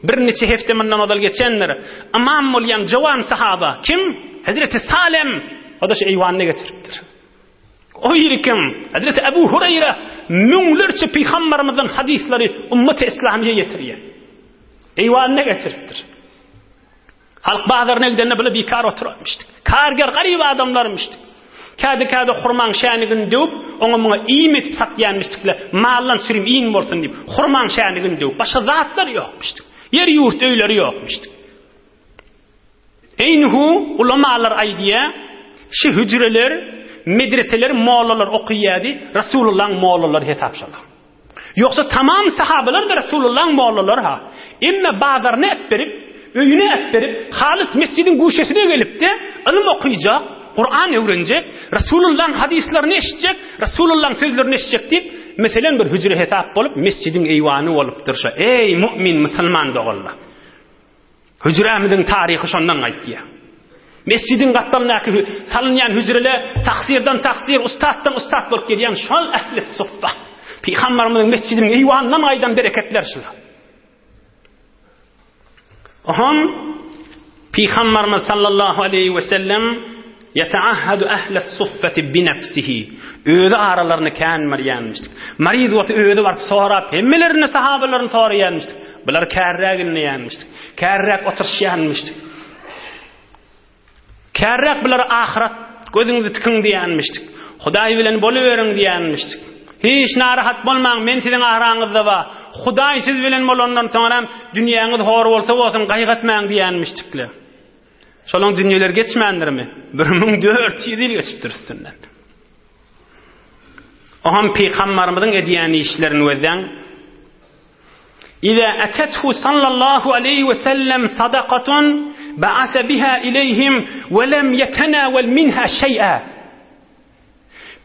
Birniçe hepde mundan ozal geçendir. Ymam bolýan jowan sahaba kim? Hezreti Salem. O da şu eýwanda geçiripdir. O biri kim? Hezreti Ebu Hureyre müňlerçe pygambermizden hadyslary ümmeti İslamiýe ýetirýär. Eýwanyna getiripdir. Halk bazaryna gidende bile bikar oturarmyşdyk. Karger garyp adamlarmyşdyk. Käde-käde hurmaň şänigini döwüp, oňa muňa iým edip satýanmyşdykle, maldan sürüm iým bolsun diýip, hurmaň şänigini döwüp, başga zatlar ýokmyşdyk. Ýer ýurt öýleri ýokmyşdyk. Eýnhu ulamalar aýdýa, şi hüjreler, medreseler mollalar okyýady, Rasulullaň mollalary hesap şolar. Ýogsa tamam sahabalar-da Rasulullaň mollalary-ha. Emme bazaryna äpberip, öýüne äpberip, halys mesjidiň guşesine gelip-de, ylym okyjak, Kuran öwrenjek, Rasulullaň hadyslaryny eşitjek, Rasulullaň sözlerini eşitjek diýip, meselem bir hüjre hesap bolup, mesjidiň eýwany bolupdyr şo. Eý, mu'min musulman doganlar! Hüjrämiziň taryhy şondan gaýtýar. Mesjidiň gapdalyndaky salynýan hüjrele taksirden taksir, ussatdan ussat bolup gelýän şol ähli suffa. Pygamberimiziň mesjidiniň eýwanyndan gaýdan bereketler şular. Oham Pygamberimiz sallallahu aleyhi we sellem Ýeteahhadu ähles suffeti binefsihi. Özi aralaryny kän barýanmyşdyk. Maryz bolsa özi baryp sorap, hemmelerini sahabalaryny soraýanmyşdyk. Bular kärräk inleýänmişdik. Kärräk oturyşýanmyşdyk. Kärräk bulara ahyrat gözüňizi tikiň diýýänmişdik. Hudaý bilen boluberiň diýýänmişdik. Hiç narahat bolmaň, men siziň araňyzda bar. Hudaý siz bilen bolandan soňram dünýäňiz hor bolsa bolsun, gaýgy etmäň diýýänmişdikler. Şolaň dünýeleri geçmändirmi? 1400 ýyl geçipdir üstünden. Oham pygambarymyzyň edýän işlerini gözläň. Iza atethu sallallahu aleýhi we sellem sadakatun ba'ase biha ileýhim we lem yetenawel minha şeý'a.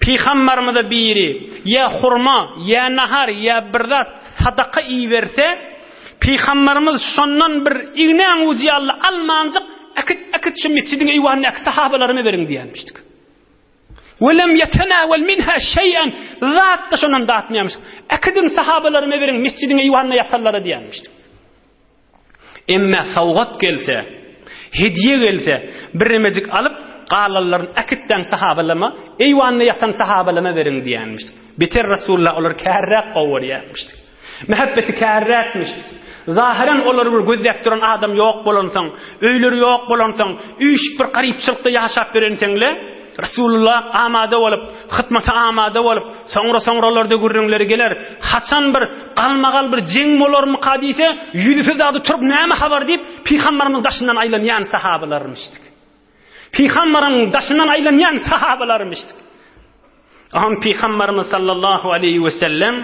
Pygambarymyza biri ýa hurma, ýa nahar, ýa bir zat sadaka iberse, Pygambarymyz şondan bir ignäň ujy ýaly almanjyk, äkit, äkit şu mesjidiň eýwanyndaky sahabalaryma beriň diýenmişdik. Welem ýetenawel minha şeý'en, zat-da şondan datmaýarmyş. Äkidiň sahabalaryma beriň, mesjidiň eýwanynda ýatanlara diýenmişdik. Emme sowgat gelse, hediýe gelse, birnemejik alyp, galanlaryny äkitdäň sahabalama, eýwanda ýatan sahabalama beriň diýenmişdik. Beter Resulullah olary kärräk gowy görýärmişdik. Mähebbeti kärräkmiş. Zahyran olary bir gözläp duran adam ýok bolansoň, öýleri ýok bolansoň, üýşüp bir garypçylykda ýaşap ýörenseň-le, Resulullah amada bolup, hytmata amada bolup, soňra-soňralarda gürrüňleri geler, haçan bir galmagal bir jeň bolarmyka diýse, ýüzüsi zady turup näme habar diýip, pygambarymyň daşyndan aýlanýan sahabalarmyşdyk. Pygambaryň daşyndan aýlanýan sahabalarmyşdyk. Aham Pygambarymyz sallallahu aleýhi we sellem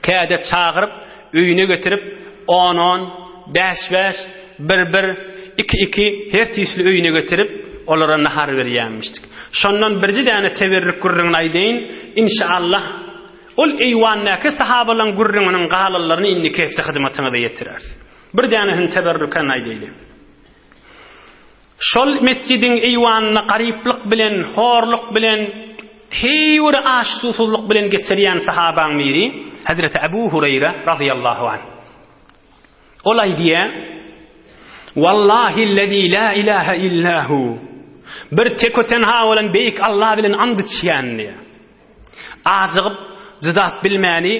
käde çagyryp, öýüne getirip, on-on, bäş-bäş, bir-bir, iki-iki her tüýsli öýüne getirip, olara nahar berýärmişdik. Şondan birji däne teberrük gürrüňini aýdaýyn, inşaallah, ol eýwandaky sahabalaryň gürrüňiniň galanlaryny indiki hepde hyzmatyňyza ýetireris. Bir dänesini teberrüken aýdaýly. Şol metjidiň eýwanynda garyplyk bilen, horluk bilen, heý bir aç-susuzlyk bilen geçirýän sahabaň biri Hezreti Ebu Hureýre razyýallahu anh. Ol aýdýar, Wallahillezî lâ ilâhe illâ hu. Bir teke-tenha bolan beýik Allah bilen and içýän diýýär. Ajygyp, jydap bilmäni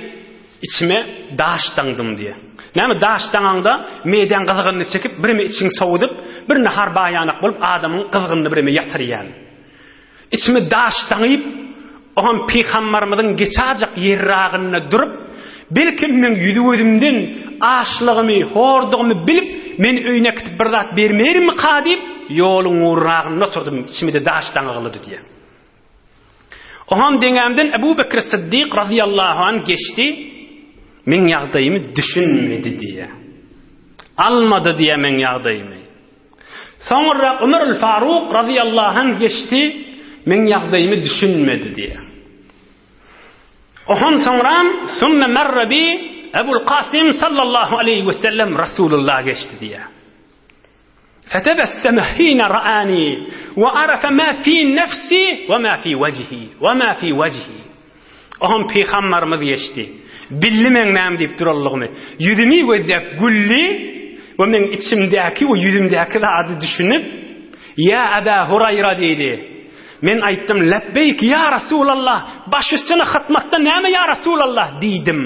içime daş daňdym diýýär. Näme daş daňaňda medäň gyzgynyny çekip, bireme içiňi sowudyp, bir nahar baýanak bolup adamyň gyzgynyny bireme ýatyrýan. Içime daş daňyp, oňam pygambarymyzyň geçajak ýerragynda durup, belkem meň ýüzi-gözümden açlygymy, hordugymy bilip, meni öýüne äkidip bir zat bermerimika diýip, ýoluň urragynda oturdym, içime-de daş daňyglydy diýýär. Oňam deňämden Ebu Bekr Syddyk razyýallahu anh geçdi, meň ýagdaýymy düşünmedi diýýär. Almady diýýär meň ýagdaýymy. Soňra Ömer Faruk razyýallahu anh geçdi, meň ýagdaýymy düşünmedi diýýär. Ohan soňram sümme merre bi Ebul Kasym sallallahu aleýhi we sellem Rasulullah geçdi diýýär. Fetebesseme hine ra'ani we arafe ma fi nefsi we ma fi wejhi we ma fi wejhi. Oňam pygambarymyz geçdi. Bildi meň näme diýip duranlygymy. Ýüzümi gözläp güldi we meň içimdäki we ýüzümdäki zady düşünip, Ýa Aba Huraýra diýdi. Men aýtdym, Lebbeýk ýa Rasulallah, baş üstüne hytmatda näme ýa Rasulallah diýdim.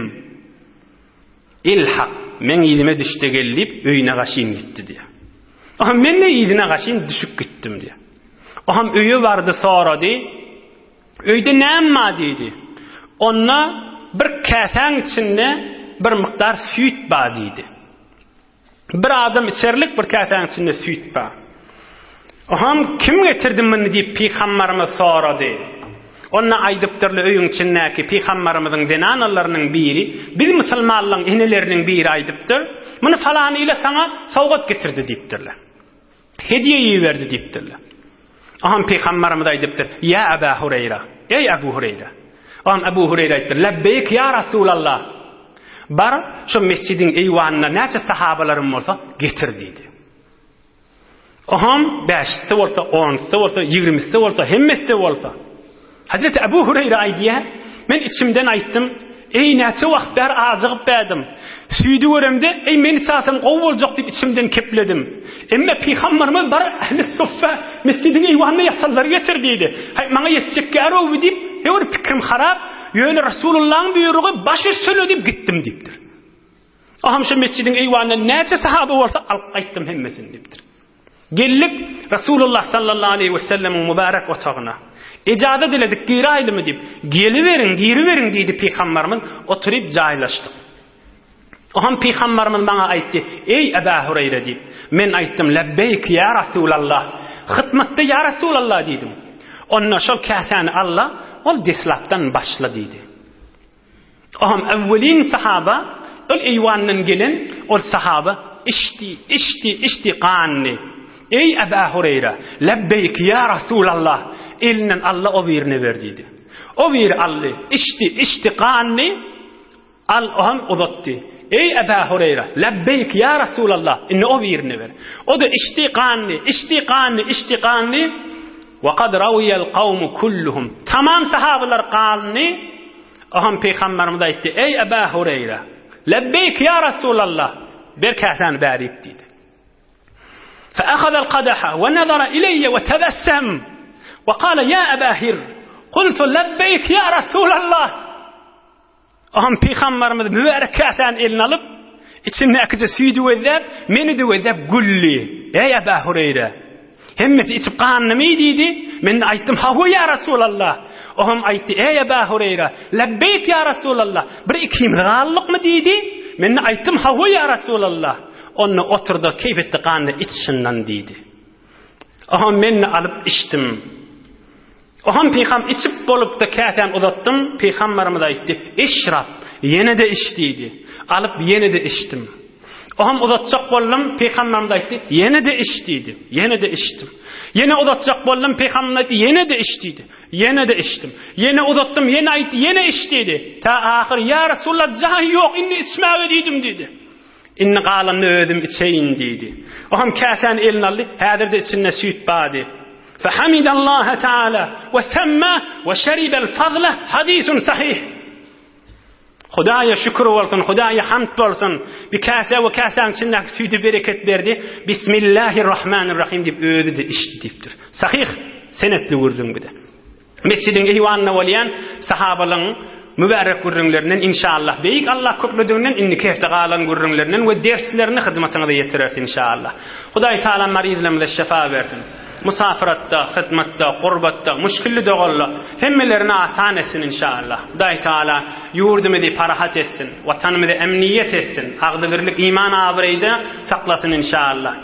Elhak, meň yzyma düşde gel diýip, öýüne gaşyn gitdi diýýär. Oňam men-de yzyna gaşyn düşüp gitdim diýýär. Oňam öýe bardy, sorady. Öýde näme bar diýdi. Onda bir käsäň içinde bir mukdar süýt bar diýdi. Bir adam içerlik bir käsäň içinde süýt bar. Oham kim getirdi muny diýip pygambarymyz sorady. Onda aýdypdyrlar öýüň içindäki pygambarymyzyň zenanalarynyň biri, biz musulmanlaryň eneleriniň biri aýdypdyr, muny falany ile saňa sowgat getirdi diýipdirler. Hediýe iberdi diýipdirler. Oňam pygambarymyz aýdypdyr, Ýa Aba Hureýra, eý Abu Hureýra. Oňam Abu Hureýra aýdypdyr, Lebbeýk ýa Rasulallah. Bar, şu mesjidiň eýwanynda näçe sahabalarym bolsa, getir diýdi. Oňam bäşisi bolsa, onusy bolsa, ýigrimisi bolsa, hemmesi bolsa. Hazreti Ebu Hüreýre aýdýar, Men içimden aýtdym, Eý, näçe wagt bäri ajygyp bädim. Süýdi göremde, Eý, men içasam gowy boljak diýip içimden kepledim. Emme pygambarymyz bar ähli suffa, mesjidiň eýwanynda ýatanlary getir diýdi. Haý, maňa ýetjek gärow bu diýip, he bir pikirim harap, ýöne Resulullahyň buýrugy baş üstüne diýip gitdim diýipdir. Aham şu mesjidiň eýwanynda näçe sahaba bolsa alyp gaýtdym hemmesini diýipdir. Geldik Resulullah sallallahu aleýhi we sellemiň mübärek otagyna. Ejaza diledik, giräýlimi diýip. Geliberiň, giriberiň diýdi pygambarymyz, oturyp jaýlaşdyk. Oham pygambarymyz maňa aýtdy, Eý Eba Hureýre diýip. Men aýtdym, Lebbeýk ýa Resulallah. Hytmatda ýa Resulallah diýdim. Onda şol käsäni al-da, ol deslapdan başla diýdi. Oňam äwwelin sahaba. Ol eýwandan gelen ol sahaba içdi, içdi, içdi, gandy. Eý Aba Hureýra, lebbeýk ýa Rasulallah, elinden Alla o birine ber diýdi. O biri aldy, içdi, içdi, gandy. Al, o hem uzatdy. Eý Aba Hureýra, lebbeýk ýa Rasulallah, indi o birine ber. O-da içdi, gandy, içdi, gandy, içdi, gandy. Wa kad rawiyal kawmu kulluhum. Tamam sahabalar gandy. Oňam Pygamberimiz aýtdy, Eý Eba Hureýre, lebbeýk ýa Rasulallah, ber käsäni bärik diýdi. Fe ahazal kadaha we nazara ileýe we tebessem we kala ýa Eba Hir, kultu lebbeýk ýa Rasulallah. Oňam Pygamberimiz mübärek käsäni eline alyp, içindäkije süýdi gözläp, meni-de gözläp güldi. Eý Eba Hureýre, Hemmesi içip gandymy diýdi. Men-de aýtdym, Hawa ýa Rasulallah. O hem aýtdy, Eý Eba Hureýra, lebbeýk ýa Rasulallah, bir ikimiz galdykmy diýdi. Men-de aýtdym, Hawa ýa Rasulallah. Onda otur-da, keýp et-de ganda iç şundan diýdi. O hem men-de alyp içdim. Oňam pygam içip bolupdy, käsäni uzatdym, pygamberimiz aýtdy, Eşrap, ýene-de iç diýdi. Alyp ýene-de içdim. Oňam uzatjak boldum, pygamberimiz aýtdy, ýene-de iç diýdi. Ýene-de içdim. Ýene uzatjak boldum, pygamberimiz aýtdy, ýene-de iç diýdi. Ýene-de içdim. Ýene uzatdym, ýene aýtdy, ýene iç diýdi. Ta ahyr, ýa Resulallah, jaý ýok, indi içmäge diýdim diýdi. Indi galanyny özüm içeýin diýdi. O hem käsäni eline aldy, häzir-de içinde süýt bardy. Fehamidallaha taala we semme we şeribel fazle hadisun sahih. Hudaýa şükür bolsun, Hudaýa hamd bolsun. Bir käse we käsäň içindäki süýde bereket berdi. Bismillahirrahmanirrahim diýip özi-de içdi diýipdir. Sahih senetli gürrüň bu-da. Mesjidiň eýwanynda bolýan sahabalaryň mübärek gürrüňlerinden inşallah Beýik Allah köplediginden indiki hepde galan gürrüňlerinden we derslerini hyzmatyňyza ýetireris inşallah. Hudaý Taala maryzlarymyza şefa bersin. Musafiratda, hyzmatda, gurbatda, muşkilli dogalla hemmelerini asan etsin inşallah. Hudaý Taala ýurdumyzy parahat etsin, watanymyzy emniýet etsin, agzybirlik iman abraýda saklasyn inşallah.